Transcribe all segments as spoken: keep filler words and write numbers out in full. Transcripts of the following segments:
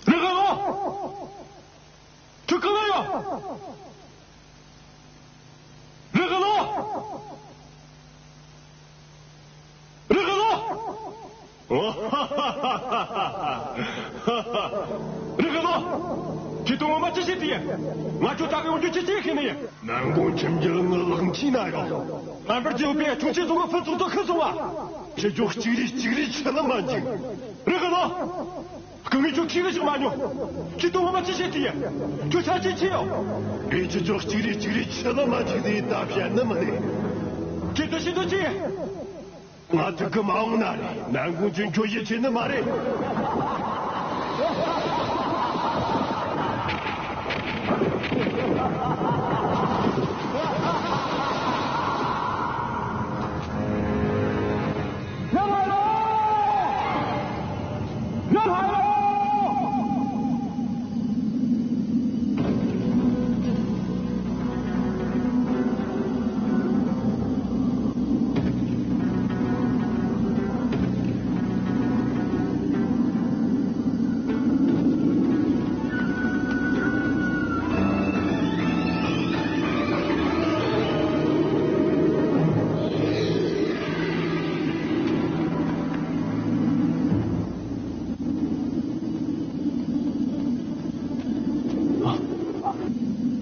རེ་ཁ་ལོ། ཁྱོད་གང་ན་ཡོད། རེ་ཁ་ལོ། རེ་ཁ་ལོ། རེ་ཁ་ལོ། ཁྱེད་ཚོ་ངོ་མ་ཅི་བྱེད་དེ་ཡིན། ང་ཁྱོད་ལྟ་གི་ཡོང་རྒྱུ་ཅི་བྱེད་ཤེས་ནི་ཡིན། ནན་གུང་ཁྱིམ་རྒྱུད་ངའི་ལག་མཐིལ་ན་ཡོད། ང་འབུར་གྱི་ཡོད་པའི་ཁྱུང་ཆེན་ཚོ་ངའི་ཕུ་ཚོགས་དུ་ཁུར་སོང་བ། ཁྱེད་ཚོ་གཅིག་རེ་གཅིག་རེ་ཆུ་ལ་མ་འཇིག་རེ་ཁ་ལོ། སྐུ་ངོས་ཁྱོད་ཁྱི་གི་ཞིག་མ་མྱོང་། ཁྱེད་ཚོ་ངོ་མ་ཅི་བྱེད་དེ་ཡིན། ཁྱོད་ཆ་ཅི་ཆེ་ཡོད། ངས་ཁྱེད་ཚོ་གཅིག་རེ་གཅིག་རེ་ཆུ་ལ་མ་འཇིག་དེ་ད་བཤད་ནི་མིན་ནས། ཁྱེད་ཚོ་ཤི་དོ་ཅི། ང་ཐུག་གི་མ་འོང་ན་རེད། ནན་གུང་ཅུན་ཁྱོད་ཡིད་ཆེས་ནི་མ་རེད།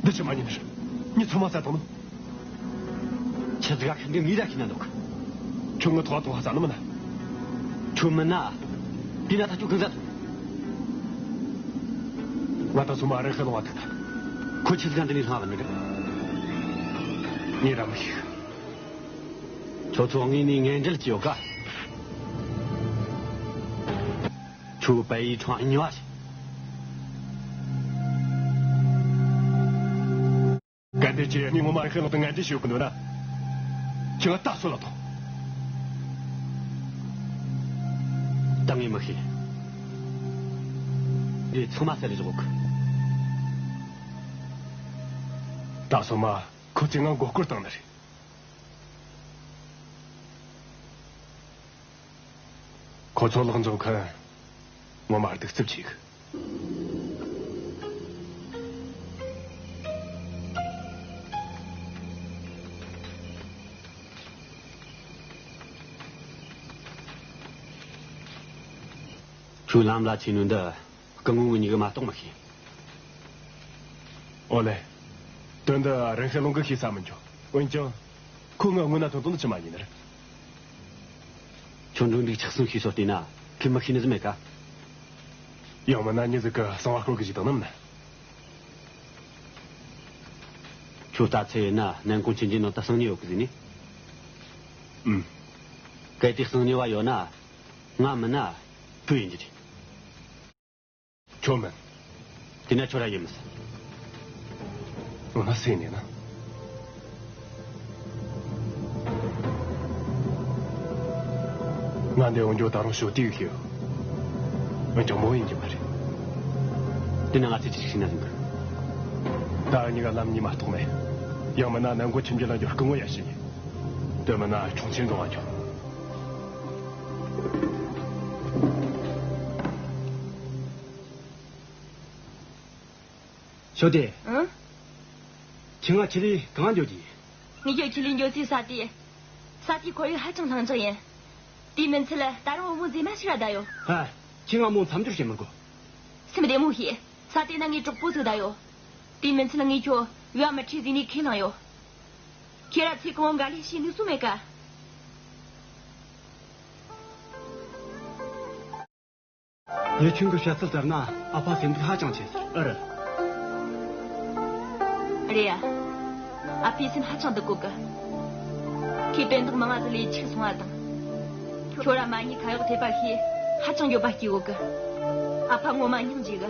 འདི་ཕྱི་མ་ཉིན་རེ་ངས་ཚང་མ་བསད་བཏང་ནོ། ཆི་ཟིག་ག་ཁྱོད་འདི་ངས་ར་ཤེས་ན་འདུག་ཁྱོད་ངའི་ཐོག་ཐོག་ཧ་ས་ནི་མིན་ན། ཁྱོད་མིན་ན། དེ་ན་ད་ཁྱོད་གང་ཟ་ཐུབ། ང་ད་སོ་མ་རེ་ཁ་ལོང་བ་ཐུག་ད། ཁོ་ཆི་ཟིག་ག་འདི་ནས་ལྷང་བ་ནི་རེད། ངས་ར་མི་ཤེས། ཁྱོད་ཚོ་དངོས་ནས་ངན་འབྲེལ་གྱི་ཡོད་ག་ཁྱོད་པ་ཡི་ཁྲང་ཉོ་བ་ཞིག་གལ་ཏེ་ཁྱེད་གཉིས་ངོ་མ་ཁས་ལོག་ཏུ་ངན་འབྲེལ་ཞུ་གི་འདུག་ན། ཁྱེད་ལ་ལྟ་ཚོད་ལ་ཐོངས། ད་ངས་མི་ཤེས། འདི་ཚང་མ་གསལ་ལེ་བཞག་གི་ད་སོ་མ་ཁོ་ཚོས་ང་མགོ་སྐོར་བཏང་ནི་རེད། ཁོ་ཚོ་ལག་འཇོག་མཁན་ངོ་མ་གདུག་རྩུབ་ཆེ་གི། ཁྱོད་ལམ་ལ་ཆས་ནོ་འདི། སྐུ་ངོ་ངོ་གཉིས་ཀ་མ་གཏོགས་མི་ཤེས། ཨོ་ལེ། དོན་འདི་རིན་ཧྲེ་ལུང་གིས་ཤེས་ས་མི་འགྱོ། འོན་ཀྱང་། ཁོ་ངའི་སྔོན་ན་ཐོན་ཐོན་ནི་ཅི་མ་ཡིན་ནི་རེད། ཁྱོད་འགྲོ་འདུག་ཆགས་སོང་ཤེས་སོ་བལྟས་ན་ཁོས་མི་ཤེས་ནི་ཟིག་མེད་ཀ་ཡང་མིན་ན་མྱི་ཟིག་གི་གསང་བ་སྐོར་གི་ཞིག་དང་ནམ་ན། ཁྱོད་ལྟ་ཚེ་ཡིན་ན་ནན་གོང་ཆེན་གྱི་ནང་དུ་གསང་ཉེ་ཡོད་གི་ཟིག་ནི། ཨུམ། གལ་ཏེ་གསང་ཉེ་བ་ཡོད་ན། ང་མིན་ན་བུ་ཡིན་གྱི་རེད། ཁྱོད་མིན། དེ་ན་ཁྱོད་ར་ཡིན་མི་སྲིད། འོ་ན་སུ་ཡིན་ན། ང་འདི་འོང་རྒྱུ་ད་རུང་ཞོ་ཏིག་ཤིག་འོན་ཀྱང་མོ་ཡིན་གྱི་མ་རེད། དེ་ན་ང་ཚོས་ཅི་ཞིག་བྱས་ན་རུང་གི་ད་གཉིས་ཀ་ལམ་གཉིས་མ་གཏོགས་མེད། ཡང་མིན་ན་ནན་གོང་ཆེན་གྱི་ལ་འགྱུར་སྐུ་ངོ་ཡ་ཞིག་ཡིན། དེ་མིན་ན་ཁྱུང་ཆེན་རྫོང་བ་འགྱུར། ཞོ་ཏེ། ཨང་། ཁྱེད་ང་ཆི་ལི་གང་འགྱོ་གི། ངེད་ཀྱི་ཆི་ལི་འགྱོ་སའི་ས་དེ། ས་དེའི་ཁོར་ཡུག་ཧ་ཅང་ལྷིང་འཇགས་ཡིན། དེའི་མིང་ཚད་ལ་ད་རུང་བུ་མོ་མཛེས་མ་ཞིག་ར་བསྡད་ཡོད། ཧ། ཁྱེད་ང་མོ་མཚམས་སྦྱོར་བྱེད་མི་དགོས། སེམས་བདེ་མོ་བྱོས། ས་དེ་ན་ངའི་གྲོགས་པོ་ཟིག་བསྡད་ཡོད། དེའི་མིང་ཚད་ལ་ངས་ཁྱོད་ཡུལ་མི་ཁྲིད་ཟིག་ནས་ཁས་བླངས་ཡོད། ཁྱེད་ར་ཚེ་གང་བོ་འགའ་ལས་བྱེད་ནུས་སུ་མེད་ཀ་ཡེ་ཆུང་གི་བཤད་ཚུལ་ལྟར་ན་ཨ་ཕ་སེམས་སྡུག་ཧ་ཅང་ཆེ་ཟེར། ཨ་རེད། རེད་ཡ། ཨ་ཕའི་སེམས་ཧ་ཅང་སྡུག་གོ་གི། ཁོས་དོན་དག་མང་ང་ཟིག་ལས་འཕྱུགས་སོང་བ་དང་། ཁྱོད་ར་མ་ཉེས་ཁ་གཡོག་ཐེབས་པ་ཤེས་ཧ་ཅང་འགྱོད་པ་སྐྱེ་གོ་གི། ཨ་ཕ་ངོ་མ་སྙིང་རྗེ་གི།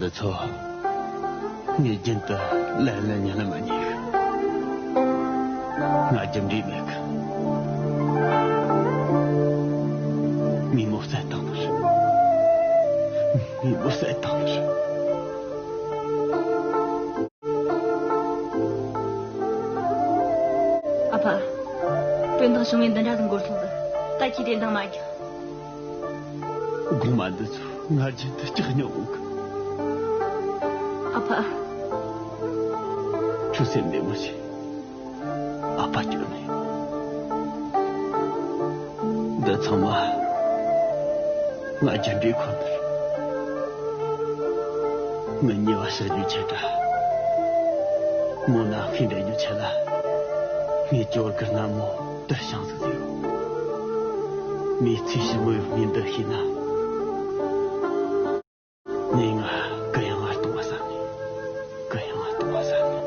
འདི་ཚོ་ངས་རྒྱུན་དུ་ལན་ལན་ཉན་ལ་མ་ཉན་གི། ང་རྒྱུ་འབྲས་མེད་གི། མི་མོ་བསད་བཏང་ནི་རེད། མི་མོ་བསད་བཏང་ནི་རེད། ཨ་ཕ། དོན་དག་བྱུང་བའི་འདི་འདྲ་ཟིག་འགོར་སོང་ཟིག། ད་ཁྱེད་དེ་འདང་མ་རྒྱག། དགོང་མ་འདི་ཚོ་ང་རྒྱུན་དུ་སྐྲག་མྱོང་གི། ཨ་ཕ། ཁྱོད་སེམས་བདེ་མོ་བྱོས། ཨ་ཕ་སྐྱོན་མེད། འདི་ཚང་མ་ང་རྒྱུ་འབྲས་ཁོ་ནར། ངའི་ཉེས་པ་བཤགས་རྒྱུའི་ཆེད་དྲ། མོ་ན་ཁའི་འདྲེན་རྒྱུའི་ཆེད་ལ། ངས་ཇོ་གི་ན་མོ་དུ་ཤང་ཟིག་ཟིག་ཡོད། མིའི་ཚེ་ཕྱི་མོ་ཡོད་མིན་འདི་ཤེས་ན། ངས་ང་གུ་ཡངས་ང་གཏོང་བ་བསམ་ནས། གུ་ཡངས་ང་གཏོང་བ་བསམ་ནས།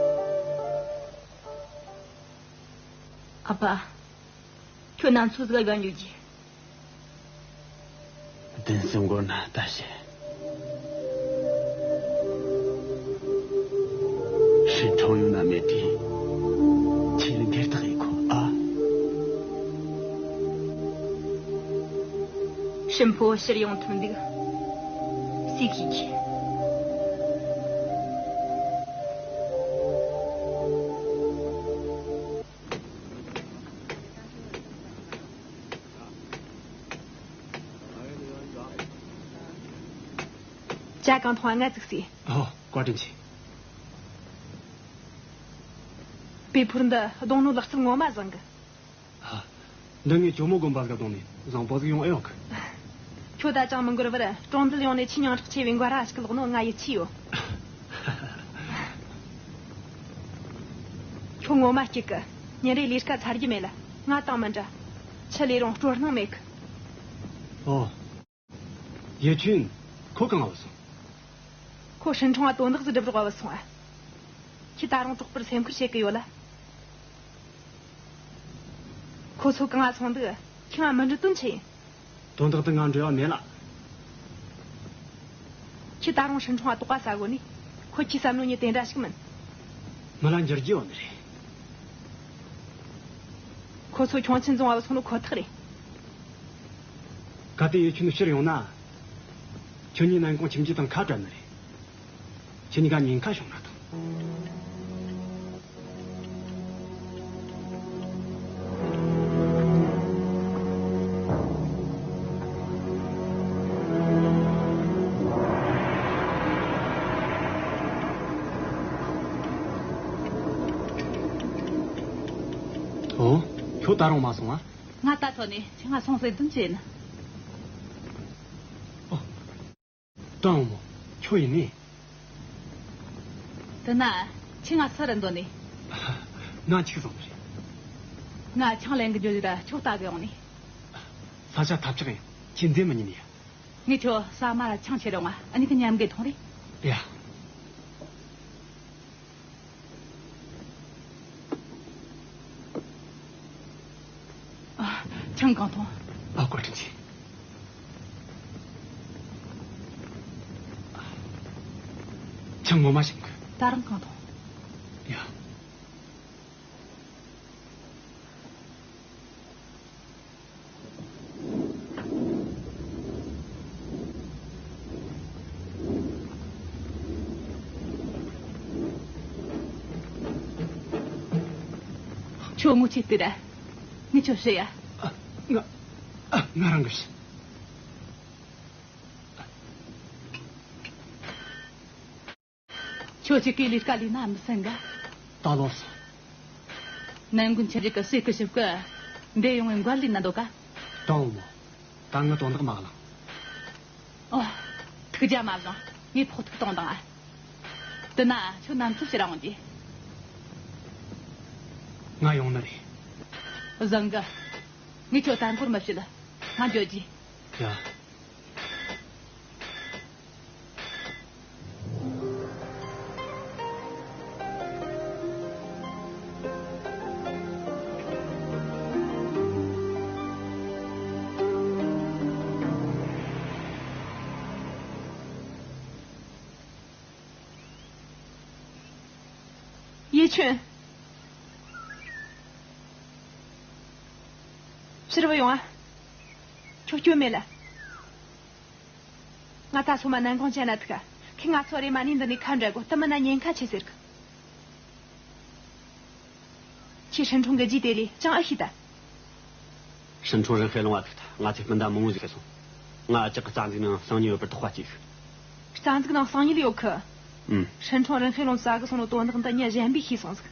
ཨ་ཕ། ཁྱོད་ནམ་ཚོད་ཟིག་ག་འགྱོ་རྒྱུ། བདུན་གསུམ་འགོར་ན་ལྟ་བྱེད། ཧྲིན་ཁྲོང་ཡོང་ན་མེད་དུས། ཁྱེད་ལ་འགལ་རྟགས་ཡིན་ཁོ་ཨ། ཧྲིན་ཕོ་ཕྱིར་ཡོང་ཐུབ་འདུག། སུས་ཤེས་ཀྱི། ཇ་གང་འཐུང་བ་ང་ཙིག་སི། ཨོ། བཀའ་དྲིན་ཆེ། པའི་ཕུར་འདི་རྡུང་ནོ་ལག་རྩལ་ངོ་མ་བཟང་གི། ཨ། འདི་ངས་ཇོ་མོ་དགོན་པ་ཟིག་ག་བརྡུངས་ནས་བཟང་པོ་ཟིག་ཡོང་ཨེ་ཡོང་གི། ཁྱོད་ད་ཅང་མི་འགོར་བར་གྲོང་རྡལ་ཡོང་ནས་ཆེས་ཉིང་ཁྲག་ཆེ་བའི་འགའ་ར་ཞིག་ལོག་ནོ་ང་ཡིད་ཆེས་ཡོད། ཁྱོད་ངོ་མ་སྐྱིད་གི། ཉིན་རེ་ལས་ཀ་ཚར་རྒྱུ་མེད་ལ། ང་དང་མི་འདྲ། ཆི་ལས་རུང་སྤྲོ་སྣང་མེད་གི། ཨོ། ཡེ་ཆུན། ཁོ་གང་ང་བུད་སོང་། ཁོ་ཧྲིན་ཁྲོང་ང་དོན་དག་ཟིག་སྒྲུབ་རོགས་བུད་སོང་ཨ། ཁྱེད་ད་རུང་གྲོགས་པོར་སེམས་ཁུར་བྱེད་གི་ཡོད་ལ། ཁོ་ཚོ་གང་ང་སོང་འདུག། ཁྱེད་ང་མི་འདྲི་དོན་ཆི་ཡིན། དོན་དག་དེ་ང་འབྲེལ་བ་མེད་ལ། ཁྱེད་ད་རུང་ཧྲིན་ཁྲོང་ང་དོགས་པ་ཟ་གོ་ནི། ཁོ་ཁྱེད་བསམ་བློ་ཉིད་དེ་འདྲ་ཞིག་མིན། མི་ལ་འགྱུར་རྒྱུ་ཡོད་ནི་རེད། ཁོ་ཚོ་ཁྱོང་ཆེན་རྫོང་བ་སོང་ནོ་ཁོ་ཐག་རེད། གལ་ཏེ་ཡེ་ཆུན་ཕྱིར་ཡོང་ན། ཁྱོད་གཉིས་ནན་གོང་ཁྱིམ་རྒྱུད་དང་ཁ་བྲལ་ནི་རེད། ཁྱེད་གཉིས་ཀ་ཉེན་ཁ་བྱུང་ན་ཐང་། ཨོ། ཁྱོད་ད་རུང་མ་སོང་ང་། ང་ད་ཐོན་ནས་ཁྱེད་ང་སོང་ཟེར་དོན་ཅི་ཡིན། ཨོ། ཀྲང་བུ་མོ། ཁྱོད་ཡིན་ནི། དེ་ན་ཁྱེད་ང་སུ་རེད་འདོད་ནི། ང་ཅིག་བཟང་རེད། ང་ཆང་ལེན་གི་འགྱོ་རྒྱུ་ར་ཁྱོད་ལྟ་གི་ཡོང་ནི། ས་ཆ་ཐབས་ཆག་ཡིན། ཁྱེད་འཛེམ་མི་ཉན་ཡ། ངས་ཁྱོད་ས་མ་ར་ཆང་ཁྱེར་ཡོང་ང་། ཨ་ནི་གི་མཉམ་གི་འཐུང་རེ། ཡ། ཨ། ཆང་གང་འཐུང་། ཨ། བཀའ་དྲིན་ཆེ། ཆང་ངོ་མ་ཞིམ་གི། ད་རུང་གང་འཐུང་། ཡ། ཁྱོད་ངོ་ཆེ་ལྟོས་ར། ངས་ཁྱོད་བཤད་ཡ། ཨ། ང་། ཨ། ང་རང་གི་བཤད། ཁྱོད་ཅིག་གིས་ལས་ཀ་ལས་ན་མི་སེམས་ག། ད་ལོས། ནན་གུན་ཆི་རིག་གི་སྲས་ཀི་ཞིབ་གི། འདི་ཡོང་བའི་མགོ་ལས་ན་འདོད་ག། ཀྲང་བུ་མོ། ད་ངི་དོན་དག་མ་གླེང་། ཨོ། ཐུགས་རྒྱལ་མ་བཟང་། ངས་ཕོག་ཐུག་གཏོང་དང་ཨ། དེ་ན་ཁྱོད་ནམ་ཚོད་ཕྱིར་འོང་རྒྱུ། ང་ཡོང་ནི་རེད། བཟང་གི། ངས་ཁྱོད་ལྟ་འཁོར་མི་བྱེད། ང་འགྱོ་རྒྱུ། ཡ། ཁྱོད། ཕྱིར་བུད་ཡོང་ཨ། ཁྱོད་སྐྱོན་མེད་ལ། ང་ད་སོ་མ་ནན་གོང་ཅན་ལ་ཐུག་ག་ཁྱེད་ང་ཚོ་རེ་མ་ནི་འདི་ནས་ཁ་འདྲ་གོ་ཏི་མི་ན་ཉེན་ཁ་ཆེ་ཟེར་གི། ཁྱེད་ཧྲིན་ཁྲོང་གི་རྗེས་དེ་ལས་ཅང་ཨེ་ཤེས་ད། ཧྲིན་ཁྲོང་རིན་ཧེ་ལུང་བ་ཐུག་ད་ང་ཚོས་སྤུན་ཟླ་མང་བོ་ཟིག་ཁེལ་སོང་། ང་ཨ་ཅག་གི་རྩ་འཛུགས་ནང་གསང་ཉུལ་ཡོད་པར་དོགས་པ་སྐྱེས་གི། རྩ་འཛུགས་ནང་གསང་ཉུལ་ཡོད་གི། ཨུམ། ཧྲིན་ཁྲོང་རིན་ཧེ་ལུང་བཙལ་གི་སོང་ནོ་དོན་དག་འདི་མྱི་གཞན་པས་ཤེས་སོང་ཟིག།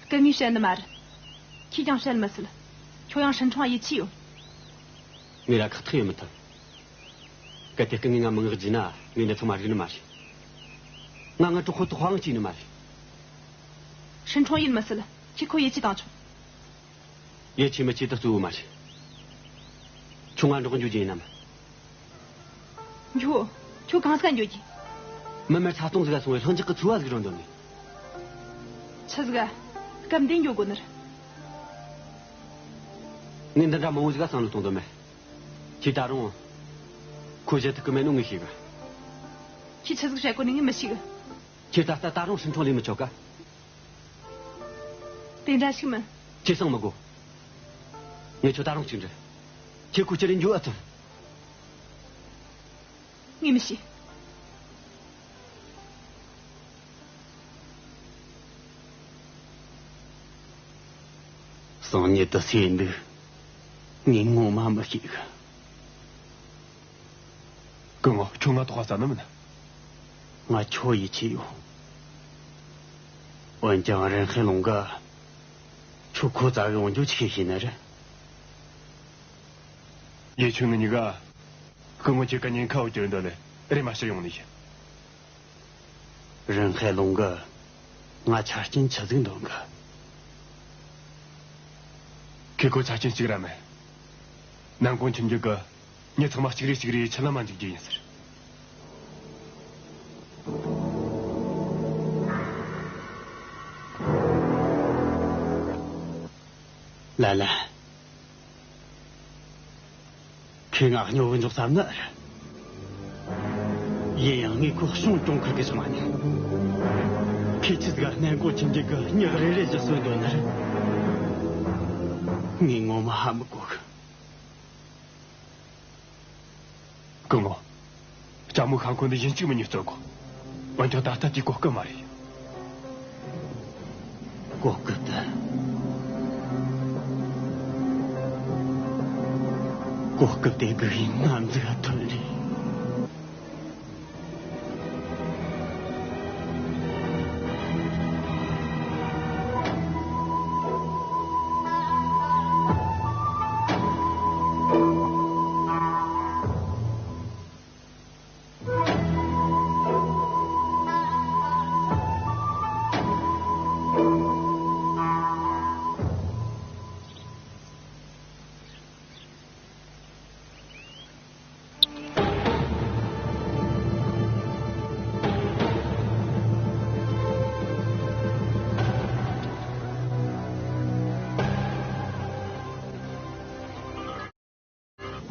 སྐུ་ངས་བཤད་ནི་མ་རེད། ཁྱེད་ཀྱང་བཤད་མི་སྲིད། ཁྱོད་ཡང་ཧྲིན་ཁྲོང་ཡིད་ཆེས་ཡོད། ངས་ར་ཁག་ཐེག་ཡོད་མི་ཐུབ། གལ་ཏེ་སྐུ་ངས་ང་མི་མངགས་རྒྱུ་ན་ངས་འདི་ཚང་མ་རིག་ནི་མ་རེད། ང་ང་གྲོགས་ཁོ་ཐོག་ཁོའང་སྐྱེས་ནི་མ་རེད། ཧྲིན་ཁྲོང་ཡིད་མི་སྲིད། ཁྱེད་ཁོ་ཡིད་ཆེས་བཏང་ཆོག། ཡིད་ཆེས་མི་ཆེས་དེ་གཙོ་བོ་མ་རེད། ཁྱོད་ང་འགྲོགས་འགྱོ་རྒྱུ་ཡིན་ནམ། འགྱོ། ཁྱོད་གང་ཟིག་འགྱོ་རྒྱུ། མི་མེད་ཚ་སྟོང་ཟིག་ལ་སོང་བའི་ལྷིང་འཇགས་ཀྱི་འཚོ་བ་ཟིག་རོལ་འདོད་ནི། ཆི་ཟིག་ག་སྐབས་འདི་འགྱོ་དགོས་ནི་རེད། ངས་འདི་འདྲ་མང་བོ་ཟིག་ག་བསམ་བློ་གཏོང་འདོད་མེད། ཁྱེད་ད་རུང་ཁོ་བཤད་ཐུབ་ཀི་མེད་ནོ་ངས་ཤེས་གི། ཁྱེད་ཆི་ཟིག་བཤད་གོ་ནི་ངས་མི་ཤེས་གི། ཁྱེད་ད་ལྟ་ད་རུང་ཧྲིན་ཁྲོང་ལས་མི་ཆོག་ག། དེ་འདྲ་ཞིག་མིན། ཁྱེད་སང་མི་དགོ། ངས་ཁྱོད་ད་རུང་གཅིག་འདྲི། ཁྱེད་ཁོ་ཅི་རིགས་འགྱོ་ཨ་ཐུབ། ངས་མི་ཤེས། གསང་ཉུལ་དུ་སུས་འདུག། ངས་ངོ་མ་མི་ཤེས་གི། སྐུ་ངོ་ཁྱོད་ང་ཐོག་ཁ་ཟ་ནི་མིན། ང་ཁྱོད་ཡིད་ཆེས་ཡོད། འོན་ཀྱང་རིན་ཧེ་ལུང་གིས་ཁྱོད་ཁོ་བཙལ་གི་ཡོང་རྒྱུ་ཆི་ཤེས་ནི་རེད། ཡེ་ཆུང་ངེད་གཉིས་ཀ་སྐུ་ངོ་ཁྱེད་ཀ་ཉེན་ཁ་འོག་གྱུར་འདོད་ལས་རེ་མ་ཞུ་ཡོང་ནི་ཡིན། རིན་ཧེ་ལུང་གིས་ང་ཆ་རྐྱེན་ཆི་ཟིག་འདོན་གི། ཁྱེད་ཁོ་ཆ་རྐྱེན་གཅིག་ར་མེད། ནན་གོང་ཁྱིམ་རྒྱུད་གི་མྱི་ཚང་མ་གཅིག་རེ་གཅིག་རེ་ཆི་ལ་མ་འཇུག་རྒྱུ་ཡིན་ཟེར། ལ་ལ། ཁོས་ང་སྨྱོ་གི་འཇོག་བསམ་ནི་རེད། ཡིན་ཡང་ངས་ཁོ་གཤོང་གྱོང་ཁུར་གི་བྱུང་བ་ནི། ཁོས་ཆི་ཟིག་ག་ནན་གོང་ཁྱིམ་རྒྱུད་གི་མྱི་རེ་རེ་ཞིག་གསོད་འདོད་ནི་རེད། ངས་ངོ་མ་ཧ་མི་གོ་གི། སྐུ་ངོ། ལྕམ་མོ་ཤང་ཁོ་འདི་ཡིན་གཅིག་མིན་གཉིས་རྩོད་དགོ། འོན་ཀྱང་ད་ལྟ་དེའི་གོ་སྐབས་མ་རེད། གོ་སྐབས་དེ། གོ་སྐབས་དེ་སྒུག་ཡིན་ན་འཛུགས་ཐུབ་རེད།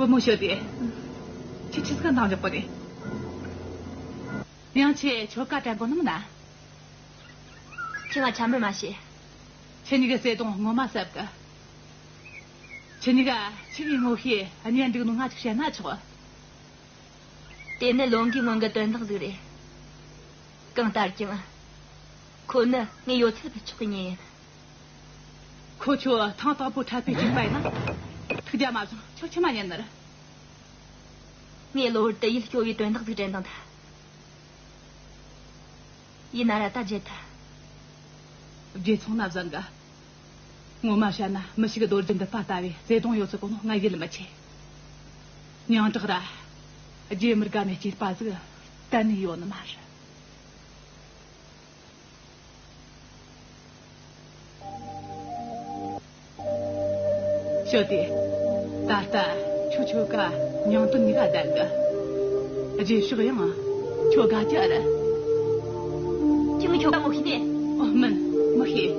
བུ་མོ་ཤོད་དེ། ཁྱི་ཆི་སྐད་འདང་རྒྱག་པ་རེད། ཡང་ཁྱེད་ཁྱོ་ག་དྲན་གོ་ནམ་ན། ཁྱེད་ང་ཆ་མེད་མ་བྱེད། ཁྱེད་གཉིས་ཀྱི་བརྩེ་དུང་ངོ་མ་ཟབ་གི། ཁྱེད་གཉིས་ཀ་ཆི་གི་ངོ་ཤེས་གཉེན་འགྲིག་ནོ་ང་ཅིག་བཤད་ན་ཆོག། དེ་ནི་ལོ་འགའི་སྔོན་གྱི་དོན་དག་ཟིག་རེད། གང་ལྟར་ཀྱང་། ཁོ་ནི་ངའི་ཡོད་ཚད་བུ་ཆོག་གི་ཉེ་ཡིན། ཁོ་ཁྱོད་ཐེངས་དང་པོ་འཕྲད་པའི་རྐྱེན་པ་ཡིན་ན། ཐུགས་རྒྱལ་མ་བཞེངས། ཁྱོད་ཁྱི་མ་ཉན་ནི་རེད། ངས་གློ་བུར་དུ་ཡིད་སྐྱོ་བའི་དོན་དག་ཟིག་དྲན་བཏང་ཐལ། ཡིན་ན་ར་ད་བརྗེད་ཐལ། བརྗེད་སོང་ན་བཟང་གི། ངོ་མ་བཤད་ན་མི་ཞིག་གི་རྡོ་རྗེ་འདི་པ་ལྟ་བུའི་བརྩེ་དུང་ཡོད་ཚད་གོ་ནོ་ང་ཡིད་མི་ཆེས། མྱིང་གྲགས་ར། རྗེ་མི་དགའ་ནས་སྐྱེས་པ་ཟིག་གཏན་ནས་ཡོད་ནི་མ་རེད། ཞོ་དེ། ད་ལྟ་ཁྱོད་ཁྱོ་ག་མྱང་དོན་གཉིས་ཀ་ལྡན་གི། རྗེས་ཕྱོགས་ཡང་ཁྱོད་དགའ་རྒྱུ་རེད། ཁྱོད་མི་ཁྱོ་ག་ངོ་ཤེས་ནས། ཨོ་མིན། མི་ཤེས།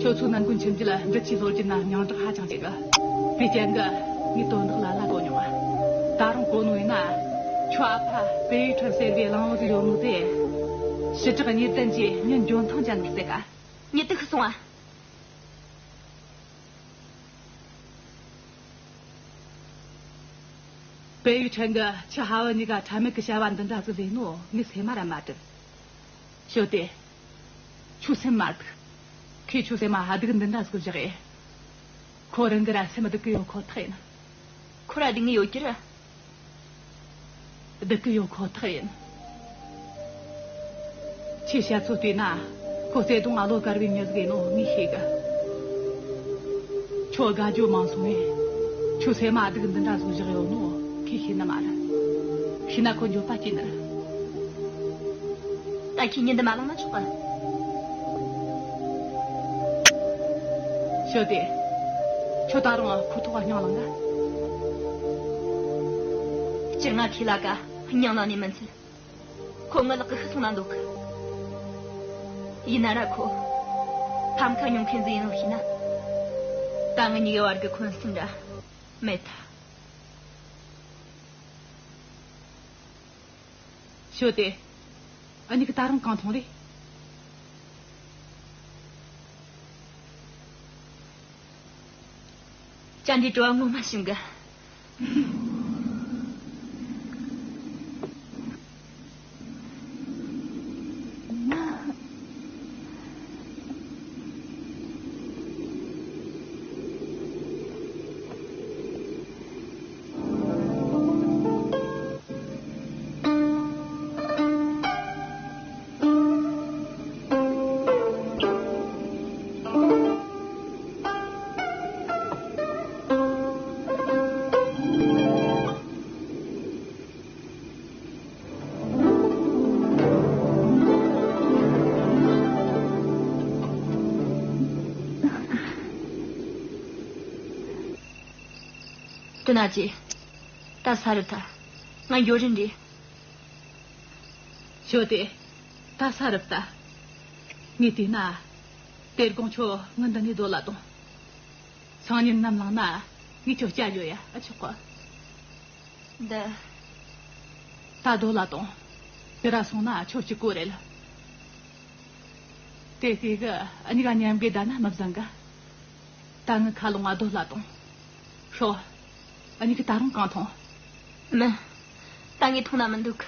ཁྱོད་ཚོ་ནན་ཀུན་ཁྱིམ་རྒྱུད་ལ་འདྲི་ཆུའི་ལོ་རྒྱུས་ན་མྱང་གྲགས་ཧ་ཅང་ཆེ་གི། དེ་རྐྱེན་གི་ངས་དོན་དག་ལ་ལ་གོ་མྱོང་ང་། ད་རུང་གོ་ནོ་ཡིན་ན། ཁྱོད་ཨ་ཕ་པེ་ཡི་ཁྲོན་ཟེར་བའི་གླང་བོ་ཟིག་ཡོད་ནོ་དེ། ཞི་དྲག་གཉིས་ལྡན་གྱིས་མྱི་འཇོན་ཐང་ཅན་ཟེར་ག་ཉི་ཏི་ཤི་སོང་ཨ། པེ་ཡུ་ཁྲན་གྱིས་ཁྱི་ཧ་བུ་གཉིས་ཀ་ཕྲ་མེད་ཀྱི་བྱ་བ་འདི་འདྲ་ཟིག་ལས་ནོ་ངས་སེམས་མ་ར་མ་དྲན། ཞོ་ཏེ། ཁྱོད་སེམས་མ་སྡུག་ཁོས་ཁྱོད་སེམས་མ་སྡུག་འདི་འདྲ་ཟིག་བཞག་ཨེ། ཁོ་རང་གི་ར་སེམས་སྡུག་གི་ཡོད་ཁོ་ཐག་ཡིན། ཁོ་ར་སྡུག་ངེས་ཡོད་ཀྱི་ར། སྡུག་གི་ཡོད་ཁོ་ཐག་ཡིན། ཁྱེད་བཤད་ཚོད་བལྟས་ན་ཁོ་བརྩེ་དུང་ང་ལོ་དཀར་བའི་མྱི་ཟིག་ཡིན་ནོ་ངས་ཤེས་གི། ཁྱོད་དགའ་རྒྱུ་མང་སོང་ངས། ཁྱོད་སེམས་མ་སྡུག་འདི་འདྲ་ཟིག་བཞག་ཡོད་ནོ་ཁོས་ཤེས་ནི་མ་རེད། ཤེས་ན་ཁོ་འགྱོད་པ་སྐྱེ་ནི་རེད། ད་ཁྱེད་ཉིན་འདི་མ་ལངས་ན་ཆོག་གི། ཞོ་ཏེ། ཁྱོད་ད་རུང་ཁོ་ཐོག་སྙིང་ལངས་ག་སྤྱིར་ང་ཁྱེད་ལ་ཀ་སྙིང་ལངས་ནས་མི་འཚལ། ཁོ་ངའི་ལག་གི་ཤི་སོང་ན་འདོད་གི། ཡིན་ན་ར་ཁོ་ཕམ་ཁ་ཉོ་མཁན་ཟིག་ཡིན་ནོ་ཤེས་ན། ད་ངེད་གཉིས་ཀའི་བར་གི་འཁོན་སེམས་ར་མེད་ཐལ། ཞོ་ཏེ། འུ་གཉིས་ཀྱིས་ད་རུང་གང་མཐོང་རེད། བཅར་འདྲིའི་དྲི་བ་ངོ་མ་ཞིམ་གི། དེ་ན་ཅི། ད་ས་རུབ་ཐལ། ང་འགྱོ་རན་རེད། ཞོ་ཏེ། ད་ས་རུབ་ད། ངས་བལྟས་ན། དེ་དགོང་ཁྱོད་ངའི་འདི་ནས་སྡོད་ལ་དང་། སང་ཉིན་ནམ་ལངས་ན་ངས་ཁྱོད་སྐྱེལ་ཡོང་ཡ་ཨ་ཆོག་གི། འདི། ད་སྡོད་ལ་དང་། དེ་ར་སོང་ན་ཁྱོད་གཅིག་པོ་རེད། དེ་དུས་གི་འུ་གཉིས་ཀ་མཉམ་གི་བསྡད་ན་མི་བཟང་གི། ད་ངའི་ཁ་ལོང་ང་སྡོད་ལ་དང་། ཤོག་འུ་གཉིས་ཀྱིས་ད་རུང་གང་མཐོང་། མིན། ད་ངས་མཐོང་ན་མི་འདུག་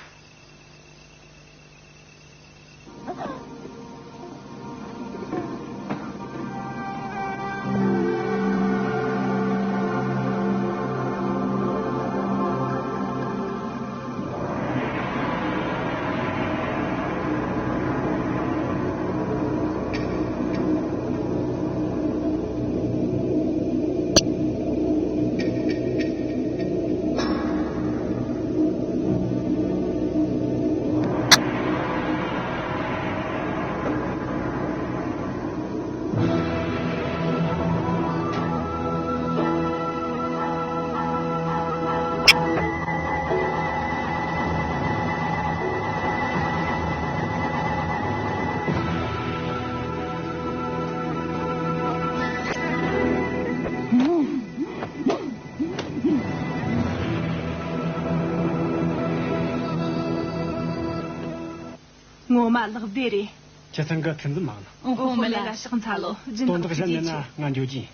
ངོ་མ་ལག་བདེ་རེད། ཁྱེད་ཚང་གི་ཐུགས་འཛུམ་མང་ནི། ཨོ་ཧོ་མི་ལ་ལ་ཕྱག་འཚལ་ལོ། སྦྱིན་དོན་བདག་དག་གཞན་ཐུགས་མེད་རྗེ་ན་ཆེ། ང་འགྱོ་རྒྱུ་ཡིན།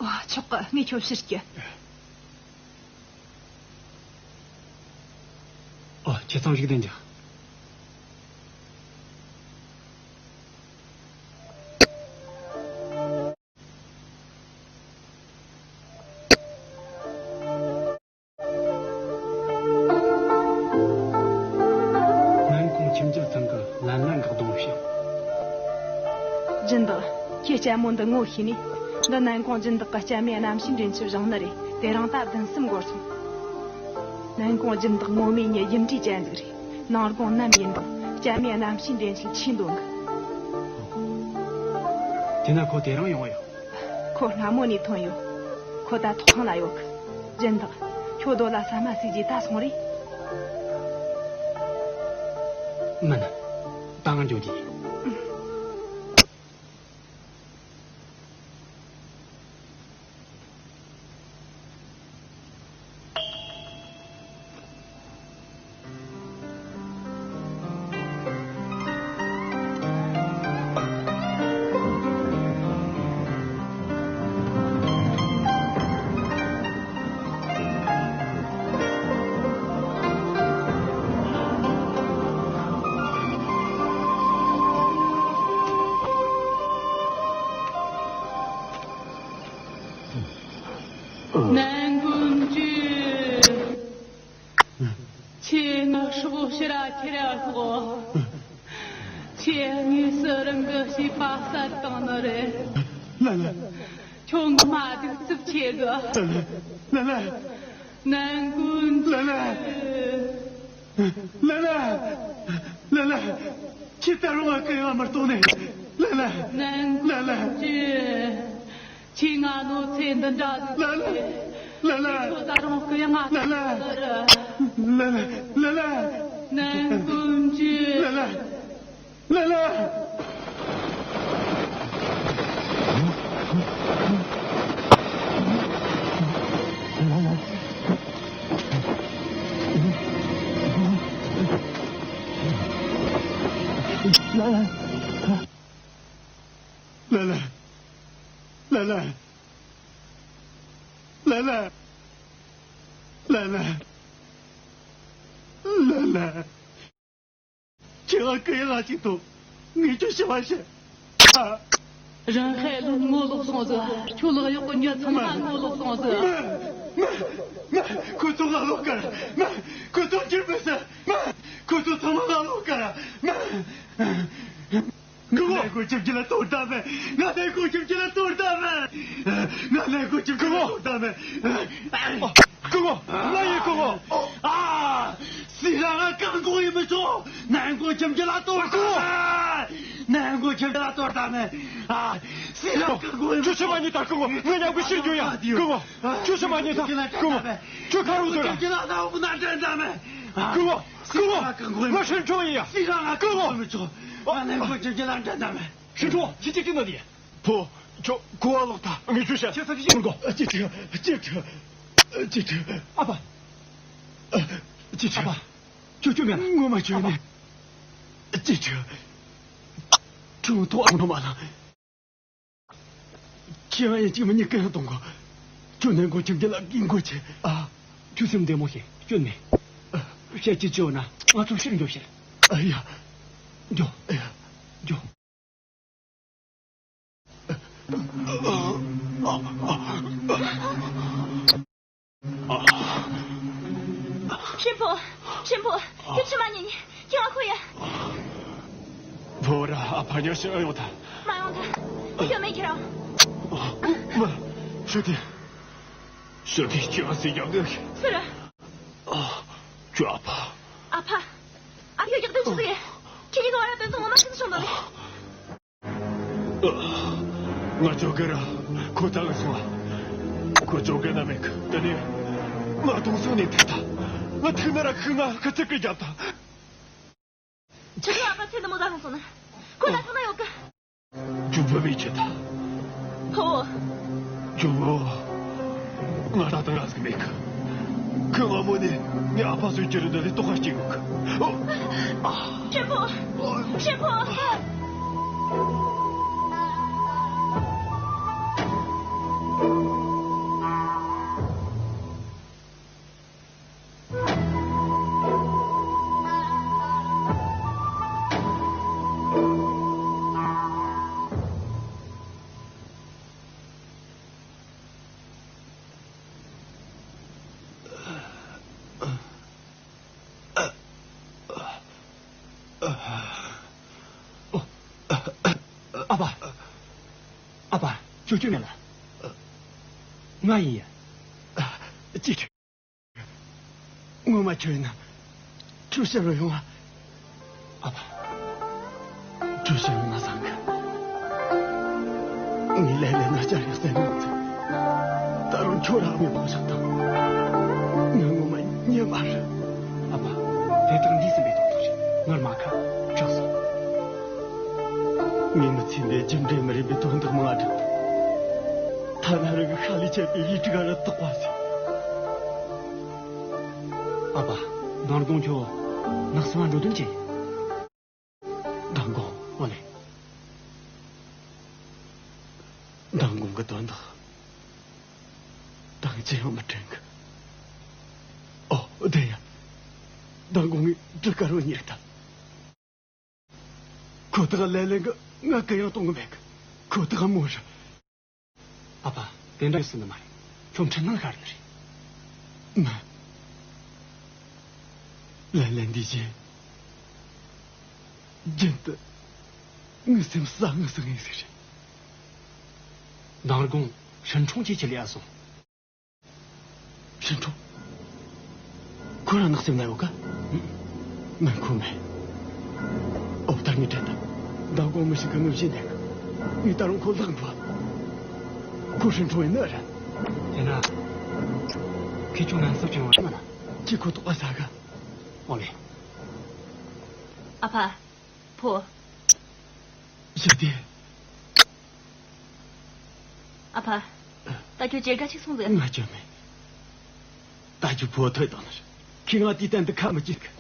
ཨོ་ཆོག་གི། ངས་ཁྱོད་ཕྱིར་སྐྱེལ། ཨོ་ཁྱེད་ཚང་བཞུགས་གདན་འཇགས། སྨན་ཁང་ཁྱིམ་རྒྱུད་ཚང་གི་ལན་ལན་འགག་གདོང་ཞིང་། སྦྱིན་བདག་ཁྱེད་ལྕམ་མོ་འདི་ངོ་ཤེས་ནས། འདི་སྨན་ཁང་སྦྱིན་བདག་གི་ལྕམ་མའི་རྣམ་ཤེས་འདྲེན་ཆེད་བཞེངས་ནི་རེད། དེ་རིང་ད་བདུན་གསུམ་འགོར་སོང་། སྨན་ཁང་སྦྱིན་བདག་ངོ་མའི་མྱི་ཡིན་གྲས་ཅན་ཟིག་རེད། ནང་དགོང་ནམ་ཡིན་དང་ལྕམ་མའི་རྣམ་ཤེས་འདྲེན་ཆེད་ཆས་འདོན་གི། དེ་ན་ཁོ་དེ་རིང་ཡོང་ཡོད། ཁོ་སྔ་མོ་ནས་ཐོན་ཡོད། ཁོ་ད་ཐོག་ཁང་ལ་ཡོད་གི། སྦྱིན་བདག་ཁྱོད་རྡོ་ལ་ཟ་མ་ཟོས་རྗེས་ད་སོང་རེད། མིན། ད་ང་འགྱོ་རྒྱུ་ཡིན། ཁྱེད་དངོས་སུ་རང་གི་བྱིས་པ་བསད་བཏང་ནི་རེད། ལ་ལ། ཁྱོད་ངོ་མ་གདུག་རྩུབ་ཆེ་གི། ལ་ལ། ལ་ལ། ནན་ཀུན་ལ་ལ། ཇུ། ལ་ལ། ལ་ལ། ཁྱེད་ད་རུང་ང་གུ་ཡངས་མི་གཏོང་ནས། ལ་ལ། ནན་ལ་ལ། ཀུན་ཇུ། ཁྱེད་ང་གནོད་འཚེ་འདི་འདྲ་ཟིག་ལ་ལ། ལ་ལ། ཁྱོད་ད་རུང་གུ་ཡངས་ང་ལ་ལ། ལ་ལ། ལ་ལ། ལ་ལ། ནན་ཀུན་ཇུ། ལ་ལ། ལ་ལ། ལ་ལ། ལ་ལ། ལ་ལ། ལ་ལ། ལ་ལ། ལ་ལ། ལ་ལ། ཁྱེད་ང་གུ་ཡངས་ཅིག་ཏུ་ངས་ཁྱོད་ཞུ་བ་བྱེད། ཨ། རང་ཧེ་ལུན་ངོ་ལོག་སོང་ཟིག་ཁྱོད་ལག་གཡོག་གི་མྱི་ཚང་མ་ངོ་ལོག་སོང་ཟིག་མ། མ། མ། ཁོ་ཚོ་ང་ལོག་གར། མ། ཁོ་ཚོ་འགྱུར་མི་སྲིད། མ། ཁོ་ཚོ་ཚང་མ་ང་ལོག་གར། མ། ང་ནན་ཀུན་ཁྱིམ་གྱི་ལ་གཏོར་ད་མེད། ང་ནན་ཀུན་ཁྱིམ་གྱི་ལ་གཏོར་ད་མེད། ང་ནན་ཀུན་ཁྱིམ་གྱི་ལ་གཏོར་ད་མེད། སྐུ་ངོ། ང་ཡི་སྐུ་ངོ། ཨ། སྲིད་རང་ང་བཀག་འགོག་ཡེད་མི་ཆོག་ནན་ཀུན་ཁྱིམ་གྱི་ལ་གཏོར་ད་མེད། ནན་ཀུན་ཁྱིམ་གྱི་ལ་གཏོར་ད་མེད། ཨ། སྲིད་རང་བཀག་འགོག་ཡེད་མི་ཆོག་ཁྱོད་ཕྱི་མ་ཉིད་ད་སྐུ་ངོ། ང་ཉལ་གི་ཕྱིར་འགྱོ་ཡ། སྐུ་ངོ། ཁྱོད་ཕྱི་མ་ཉིད་ད་སྐུ་ངོ། ཁྱོད་ཁ་རུ་ཐོན་ར། ཁྱིམ་གྱི་ལ་ད་འོག་ན་འདྲེན་ད་མེད། ཨ། སྐུ་ངོ། སྐུ་ངོ། ང་ཧྲིན་ཁྲོ་ཡིན་ཡ། སྲིད་རང་ང་སྐུ་ངོ། མི་ཆོག་ང་ནན་ཀུན་ཁྱིམ་གྱི་ལ་འདྲེན་ད་མེད། ཧྲིན་ཁྲོ། ཁྱེད་ཅིག་ཅིག་ན་དེ། ཕོ། ཁྱོད་གོ་བ་ལོག་ད། ངས་ཁྱོད་བཤད། ཁྱེད་ཚ་ཅིག་ཅིག་མི་དགོ། ཅི་ཁྲི། ཅི་ཁྲི། ཅི་ཁྲི། ཨ་ཕ། ཅི་ཁྲི། ཨ་ཕ། ཁྱོད་ཁྱོད་མེད་ལ། ངོ་མ་ཁྱོད་ཨ་ཕ། ནི། ཅི་ཁྲི། ཁྱོད་ཐོག་ཨ་མ་མ་ལ། ཁྱེད་ང་ཡང་གཅིག་མིན་གཉིས་ཀ་ཡང་གཏོང་གོ། ཁྱོད་ནན་ཀུན་ཁྱིམ་གྱི་ལ་གིན་གོ་ཆེ། ཨ། ཁྱོད་སེམས་བདེ་མོ་བྱེད། སྐྱོན་མེད། བཤད་ཅི་བྱོས་ན་ང་ཚོ་ཕྱིར་འགྱོ་ཕྱིར། ཨ་ཡ། འགྱོ། ཨ་ཡ། འགྱོ། ཧྲིན་ཕོ། ཧྲིན་ཕོ། ཁྱོད་ཕྱི་མ་ཉན། ཁྱོད་ང་ཁོ་ཡ། ཕོ་ར་ཨ་ཕ་ཉོ་ཤི་ཨ་ཡོང་ཐལ། མ་ཡོང་ཐལ། ཁྱོད་མེད་ཁྱེད་རང་། མ། ཞུ་དེ། ཞུ་དེ་ཁྱོད་སི་ཡག་གི། སི་ར། ཁྱོད་ཨ་ཕ། ཨ་ཕ། ཨ་ཁྱོད་ཡག་དོན་ཆི་ཟིག་ཁྱེད་གཉིས་ཀ་བར་དོན་ཚང་མ་མ་ཤེས་སོང་དོ་ལེ། ང་ཅོ་གེ་ར་ཁོ་ཐག་སོང་ཨ། ཁོ་ཅོ་གེ་ན་མེད་གི། དེ་ནས་ང་དུང་སང་ནས་ཐུག་ཐལ། ང་ཐུག་ན་ར་ཁུག་ན་ཁ་ཚིག་གི་རྒྱབ་ཐལ། ཁྱེད་ཚོ་ཨ་ཕ་ཚེ་འདི་མོ་ད་ལྷུང་སོང་ན། ཁོ་ད་ཚང་ན་ཡོད་གི། ཇུ་བོ་མི་ཁྱེད་ད། ཕོ། ཇུ་བོ། ང་ད་ད་ང་ཟིག་མེད་གི། ཁོ་ང་མོ་ནི་ངའི་ཨ་ཕ་སོའི་ཀྱི་རི་འདི་ལས་ལྟོགས་ཁ་སྐྱེ་གི། ཨོ། ཨ། ཧྲིན་ཕོ། ཧྲིན་ཕོ། ཨ་ཕ། ཨ་ཕ། ཅོ་ཅོ་མེད་ལ། ང་ཡིན་ཡ། ཅི་ཁྱོད། ངོ་མ་ཁྱོད་ཡིན་ན། ཁྱོད་ཕྱིར་རུ་ཡོང་ཨ། ཨ་ཕ། ཁྱོད་ཕྱིར་ཡོང་ན་བཟང་གི། ངས་ལས་ལས་ན་བསྐྱར་ཡང་བསད་མྱོང་ཚེ། ད་རུང་ཁྱོད་རང་མི་ཕོག་ཤག་དང་། ང་ངོ་མ་ཉན་མ་རེད། ཨ་ཕ། དེ་དག་འདས་ཟིན་པའི་དོན་དག་རེད། ངར་མ་ཁ་དྲག་སོང་། ངའི་མི་ཚེ་འདིར་རྒྱུ་འབྲས་མི་རིགས་པའི་དོན་དག་མང་ང་བསྒྲུབས། ཐ་ན་རང་གི་ཤ་ལས་ཆད་པའི་ཡིག་དྲུག་ག་ར་དག་པ་ཟིག། ཨ་ཕ། མདང་དགོང་ཁྱོད་ནགས་གསེབ་འགྲོ་དོན་ཅི། མདང་དགོང་། ཨོ་ལེ། མདང་དགོང་གི་དོན་དག་ད་ངས་ཅི་ཡང་མི་དྲན་གི། ཨོ། བདེན་ཡ། མདང་དགོང་ངས་གྲུ་དཀར་བོ་རྙེད་ཐལ། ཁོ་ཐག་ལེ་ལེ་གི་ང་གུ་ཡངས་གཏོང་གི་མེད་གི། ཁོ་ཐག་མོ་རེད། ཨ་ཕ། དེ་འདྲ་ཡོད་སྲིད་ནི་མ་རེད། ཁྱོད་འཕྲུལ་སྣང་ཤར་ནི་རེད། མ། ལེ་ལེ་འདི་བཞིན་རྒྱུན་དུ། ངའི་སེམས་ས་ངོས་སུ་ངེས་ཟིག་རེད། མདང་དགོང་ཧྲིན་ཁྲོང་ཁྱེད་ཆི་ལ་ཡ་སོང་། ཧྲིན་ཁྲོང་། ཁོ་རང་ནགས་སེམས་ན་ཡོད་ག། མིན། ཁོ་མེད། ཨོ། ད་ངས་དྲན་ད། མདང་དགོང་མི་ཞིག་གིས་ངའི་བཞིན་བསྡད་གི། ངས་ད་རུང་ཁོ་ལག་འགུལ། ཁོ་ཧྲིན་ཁྲོང་ཡིན་ནི་རེད། དེ་ན། ཁྱེད་ཚོ་ངན་སོང་བྱུང་བ་མ་ལ། ཁྱེད་ཁོ་ཐོག་པ་ཟ་ག། ཨོ་ལེ། ཨ་ཕ། ཕོ། ཞི་བདེ། ཨ་ཕ། ད་ཁྱོད་ཇེ་དགའ་ཅིག་སོང་ཟེར། ང་ཅི་མེད། ད་ཁྱོད་ཕོ་ཐོས་དང་ནི། ཁྱེད་ང་དུས་གཏན་དུ་ཁ་མི་གཅིག་གི།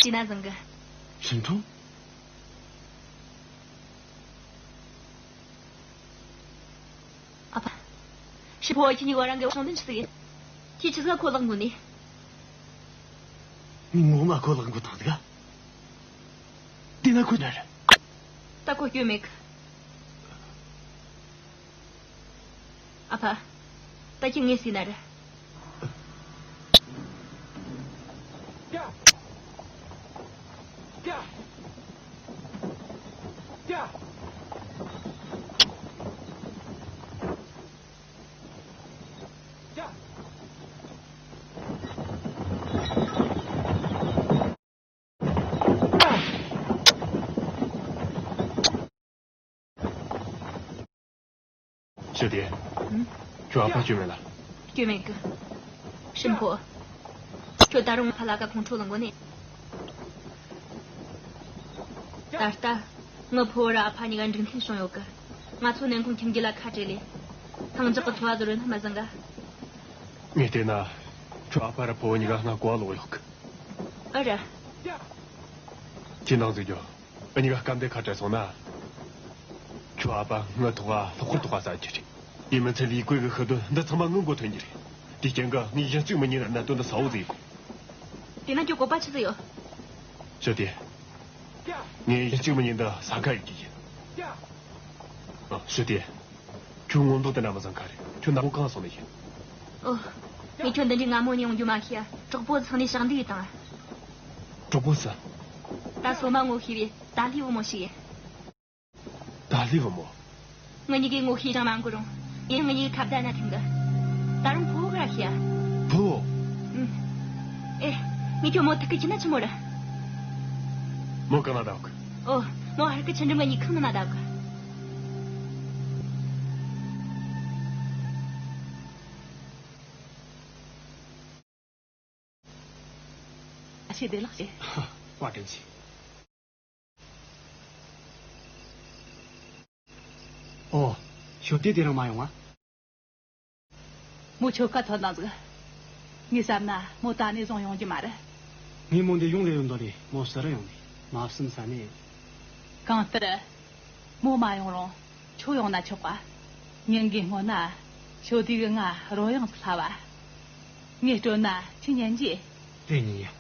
ཅི་ན་བཟང་གི། ཧྲིན་ཁྲོང་། ཨ་ཕ། ཧྲི་ཕོ་བ་ཁྱེད་གཉིས་བར་རང་གི་བྱུང་དོན་ཆི་ཟིག་ཡིན། ཁྱེད་ཆི་ཟིག་ཁོ་ལག་འགུལ་ནི། ངོ་མ་ཁོ་ལག་འགུལ་དང་ཟིག་ག། དེ་ན་ཁོ་འདྲ་རེད། ད་ཁོ་སྐྱོན་མེད་གི། ཨ་ཕ། ད་ཁྱེད་ངས་ཟིན་ན་རེད། ཞི་བདེ། ཨུམ། ཁྱོད་ཨ་ཕ་སྐྱོན་མེད་ལ། སྐྱོན་མེད་གི། ཧྲིན་ཕོ། ཁྱོད་ད་རུང་ཕ་ལ་ཀ་ཁོང་ཁྲོ་ལངས་གོ་ནི། ད་ལྟ། ངི་ཕོ་བོ་ར་ཨ་ཕ་གཉིས་ཀ་འགྲིག་མཐུན་བྱུང་ཡོད་གི། ང་ཚོ་ནན་ཁོང་ཁྱིམ་རྒྱུད་ལ་ཁ་བྲལ་ལེ། ལྷིང་འཇགས་ཀྱི་འཚོ་བ་བཟོ་རོགས་ན་མ་བཟང་ག། ངས་བལྟས་ན། ཁྱོད་ཨ་ཕ་ར་ཕོ་བོ་གཉིས་ཀ་སྔ་གོ་བ་ལོག་ཡོད་གི། ཨ་ར། ཁྱེད་ནང་འཛུལ་རྒྱུ། འུ་གཉིས་ཀ་སྐབས་འདིར་ཁ་བྲལ་སོང་ན། ཁྱོད་ཨ་ཕ་ངའི་ཐོག་ག་ལྷག་པར་དོགས་པ་ཟ་རྒྱུ་རེད། ཡིན་མིན་ཚེ་ལས་ཀོས་གི་ཤི་དོན་འདི་ཚང་མ་ངའི་མགོ་ཐོན་རྒྱུ་རེད། དེ་རྐྱེན་གྱིས་ངས་ཡིན་གཅིག་མིན་གཉིས་ན་གནད་དོན་འདི་གསལ་བོ་ཟིག་ཡེད་དགོས། དེ་ན་ཁྱོད་བཀོད་པ་ཆི་ཟིག་ཡོད། ཞི་བདེ། ངས་ཡིན་གཅིག་མིན་གཉིས་འདི་ཟ་ཁ་ཡེད་རྒྱུ་ཡིན། ཨ། ཞི་བདེ། ཁྱོད་ངོ་མདོག་དེ་འདྲ་མི་བཟང་ག་རེད། ཁྱོད་ནག་པོ་གང་སོང་ནས་ཡིན། ཨོ། ངས་ཁྱོད་འདི་འདྲའི་སྔ་མོ་ནས་ཡོང་རྒྱུ་མ་ཤེས་ཡ། གྲོགས་པོ་ཚང་ནས་ཞག་འདུག་ཡིན་དང་། གྲོགས་པོ་ཟེར། ད་སོ་མ་ངོ་ཤེས་པའི་ཏཱ་ལི་བུ་མོ་ཞིག་ཡིན། ཏཱ་ལི་བུ་མོ། ང་གཉིས་ཀའི་ངོ་ཤེས་ཀྱང་མ་འགོར་རུང་། ཡིན་ང་གཉིས་ཀའི་ཁ་བརྡ་ན་ཐིམ་གི། ད་རུང་ཕུ་བོ་ག་ར་ཤེས་ཡ། ཕུ་བོ། ཨུམ། ཨེ། ངས་ཁྱོད་མོ་ཐུག་གི་ཁྱི་ན་ཆི་མོ་ར། མོ་གང་ན་བསྡད་གི། ཨོ། མོ་ཧར་གི་ཆུ་འགྲམ་གི་ཉི་ཁང་ནང་ན་བསྡད་གི། ཨ་ཤེ་བདེ་ལེགས་ཤེ། བཀའ་དྲིན་ཆེ། ཨོ། ཞོ་དེ་དེ་རིང་མ་ཡོང་ང་། མོ་ཁྱོད་ཀ་ཐོན་དང་ཟིག། ངས་བསམ་ན་མོ་ད་ནས་བཟུང་ཡོང་རྒྱུ་མ་རེད། ངས་མོ་འདི་ཡོང་ལེ་ཡོད་འདོད་ནས་མོ་ཟུར་ར་ཡོང་ནས་མ་བསམ་ས་ནས། གང་ལྟར། མོ་མ་ཡོང་རུང་ཁྱོད་ཡོང་ན་ཆོག་པ། ཉིན་འགའི་སྔོན་ན་ཞོ་དེ་གི་ང་རོལ་དབྱངས་སུ་ལྷ་བ། ངས་སྤྲོ་ན་ཁྱི་ཉན་རྗེས། དེ་ཉིན་ཡ།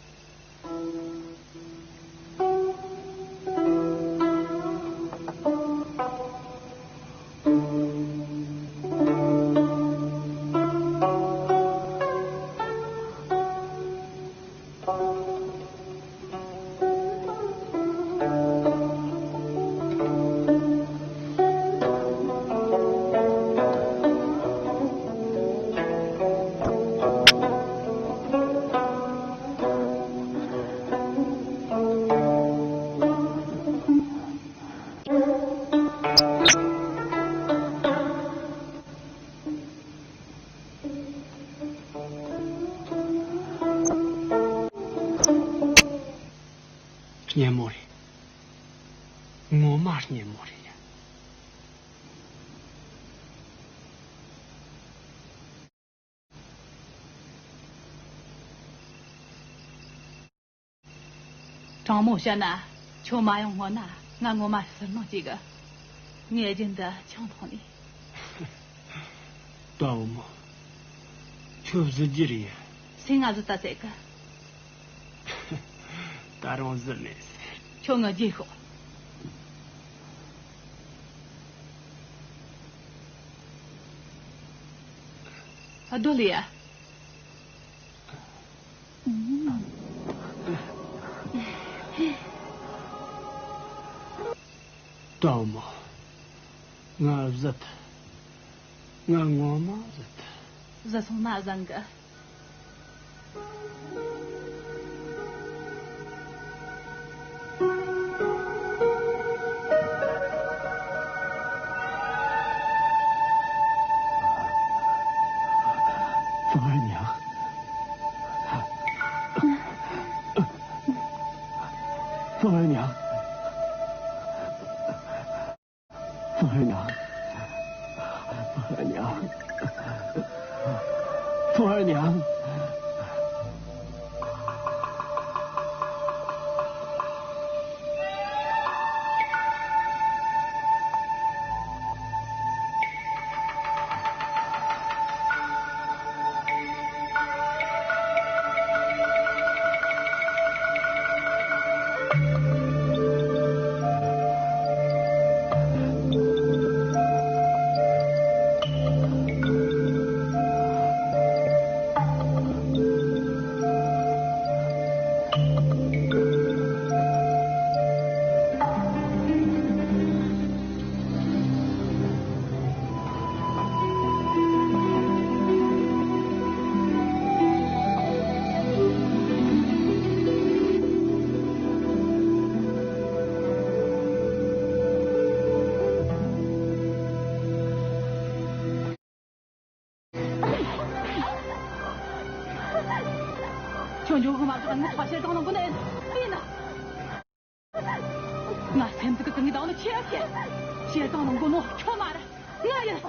སྙན་མོ་རེད། ངོ་མ་སྙན་མོ་རེད་ཡ། དྲང་མོ་བཤད་ན། ཁྱོད་མ་ཡོང་སྔོན་ན་ང་ངོ་མ་ཟུར་སྣང་སྐྱེ་གི། ངས་རྒྱུན་དུ་ཆང་འཐུང་ནས། དཔའ་བོ་མོ། ཁྱོད་བཟི་རྒྱུ་རེད་ཡ། སེམས་ང་བཟི་ད་ཟེར་གི། ད་རུང་བཟི་མེད་ཟེར། ཁྱོད་ངའི་རྗེས་ཤོག། ཨ། སྡོད་ལེ་ཡ། དྲང་མོ། ང་བཟི། ང་ངོ་མ་བཟི། བཟི་སོང་ན་བཟང་གི། ཧྥང་ཧའེ་ཉང་། ཧྥང་ཧའེ་ཉང་། ཧྥང་ཧའེ་ཉང་། ཧྥང་ཧའེ་ཉང་། ཧྥང་ཧའེ་ཉང་། ཁྱོད་འཇོག་གི་མ་གཏོགས་ངས་ཁྱོད་བཤད་སྟངས་ནང་འགོ་ནས་ཡིན། ང་སེམས་ཚིག་གི་ངའི་བདག་ནི་ཁྱེད་ཀྱིས་བཤད་སྟངས་ནང་འགོ་ནོ་ཁྱོད་མ་རེད། ང་ཡིན།